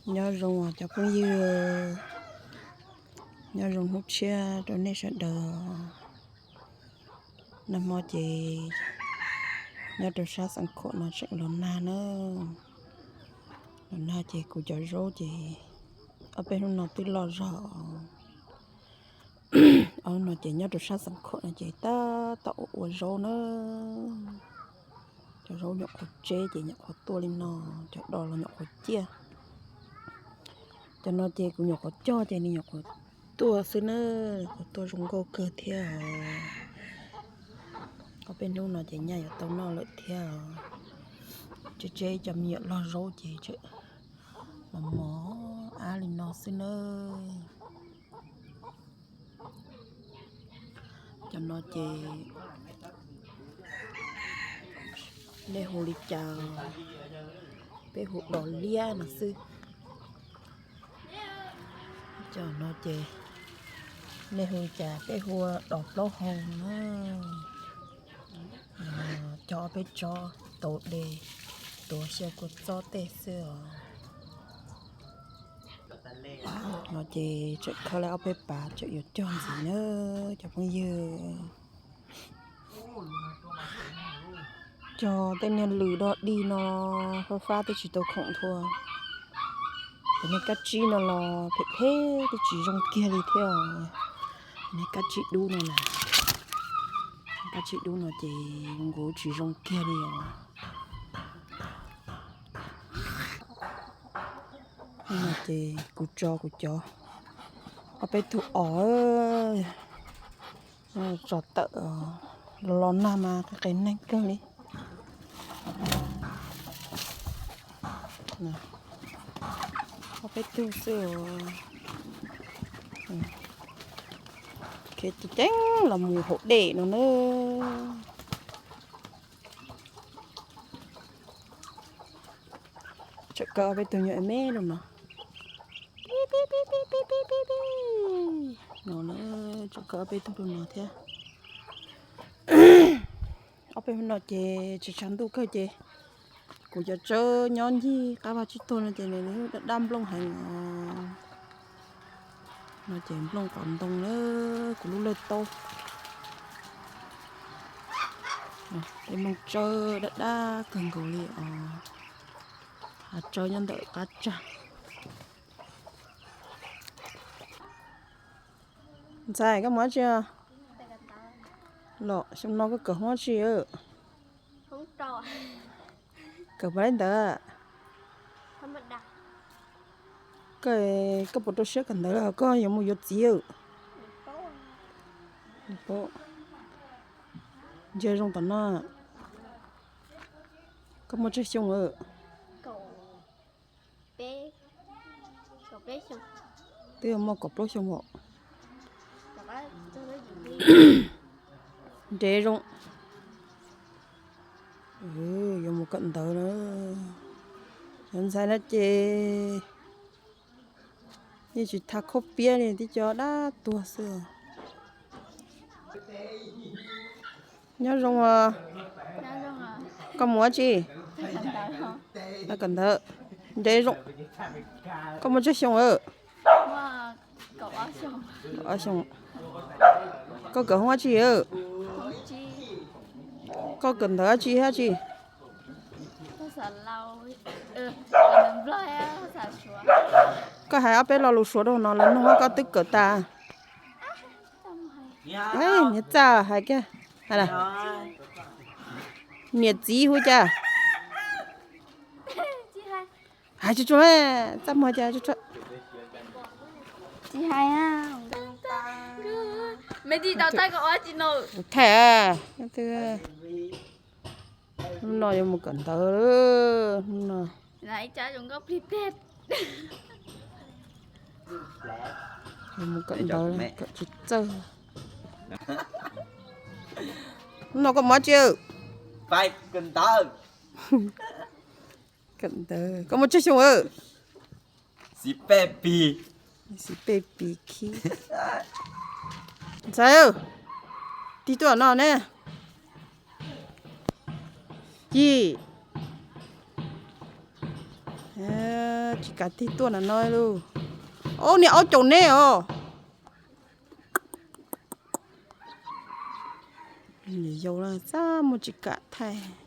Nyob zoo cov phooj ywg, nyob zoo hnub tshiab rau nej sawv daws. Nag hmo ces nyob rau sab Xeev Khuam no tseem los nag na. Los nag ces kuv cov zaub ces ob peb hnub no twb loj zog. Ob hnub no ces nyob rau sab Xeev Khuam no ces tab tom ua ua zaub na. Cov zaub nyuam qhuav tseb ces nyuam qhuav tuaj li no, cov dos los nyuam qhuav ciaj. Cov no ces kuv nyuam qhuav cog ces nws nyuam qhuav tuaj xwb na, qhuav tuaj zoo nkauj kawg thiab os. Ob peb hnub no ces nyaj yuav tau noj lawm thiab os. Tseb tseb cov me nyuam log zaub ces tseem mos mos ab li no xwb na. Cov no ces nej hu li cas? Peb hu dos liab no xwb. Cov no ces nej hu li cas? Peb hu dos plaub hau na. Cog ob peb tsob tau de tuav xyaw kua txob tej xwb os. No ces tseem khawb lawm ob peb pas tseem yuav cog ntxiv na cov phooj ywg. Cog tej niag lws dog dig no fab fab twb tsis tau khoom nthua. Cov niag kab tsib no los phem phem twb tsis zoo kiag li thiab. Niag kab tsib dub no na, kab tsib dub no ces zoo nkaus tsis zoo kiag li os. No ces kuv tso kuv cov ob peb tug os tso tawm los los nag mas qis qis neeg kawg li. Ob peb tug xwb. Ceev ceev los mus haus dej no na. Tseem kaw ob peb tug nyuam me lug no. Pib pib pib pib pib pib pib. No na, tseem kaw ob peb tug lug no thiab. Ob peb hnub no ces tsis tshav ntuj kawg ces kuv cov tsawb nyob ncig qab vaj tsib taug no ces nws daj daj nplooj heev os. No ces nplooj qos ntoo na, kuv lub lawj taub. Tej nplooj tsawb daj daj kawg nkaus li os. Hav tsawb nyob ntawm qab tsag. Ntxhais, koj mus dab tsi? Los xyoo no koj kawm hoob dab tsi? Kawm puas laib ntawv? Koj, koj puas rau siab kawm ntawv los koj yuav mus yuav txiv? Ntsia zoo tom no. Koj muaj tsawg xyoo? Twb muaj kaum plaub xyoo os. Ntev zoo. Yuav mus kawm ntawv na. Cov ntxhais no ces yeej tsis tau khaub piab li, tib co dab tuag xwb. Nyob zoo os. Koj mus dab tsi? Kawm ntawv. Ntev zoo. Koj muaj tsawg xyoo? Ob xyoo. Koj kawm hoob dab tsi? Koj kawm ntawv dab tsi thiab dab tsi? Koj hais ob peb lo lus Suav rau no los nug koj twb kawm tas. Niag txaj hais kiag. Niam txiv hu cas? Hais tsuag tsuag, txaj muag cas tsuag tsuag. Kuv thaij, hnub no yuav mus kawm ntawv, hnub no yuav mus kawm ntawv, kawm tsis txawj. Hnub no koj mus dab tsi? Kawm ntawv. Koj muaj tsawg xyoo? Xis peb pis. Xis peb pis khib. Ntxhais, tig tuaj no ne. Ci. Tsis kam tig tuaj na no lauj. Ob niag aub caum neb os. Yau txaj muag tsis kam thaij.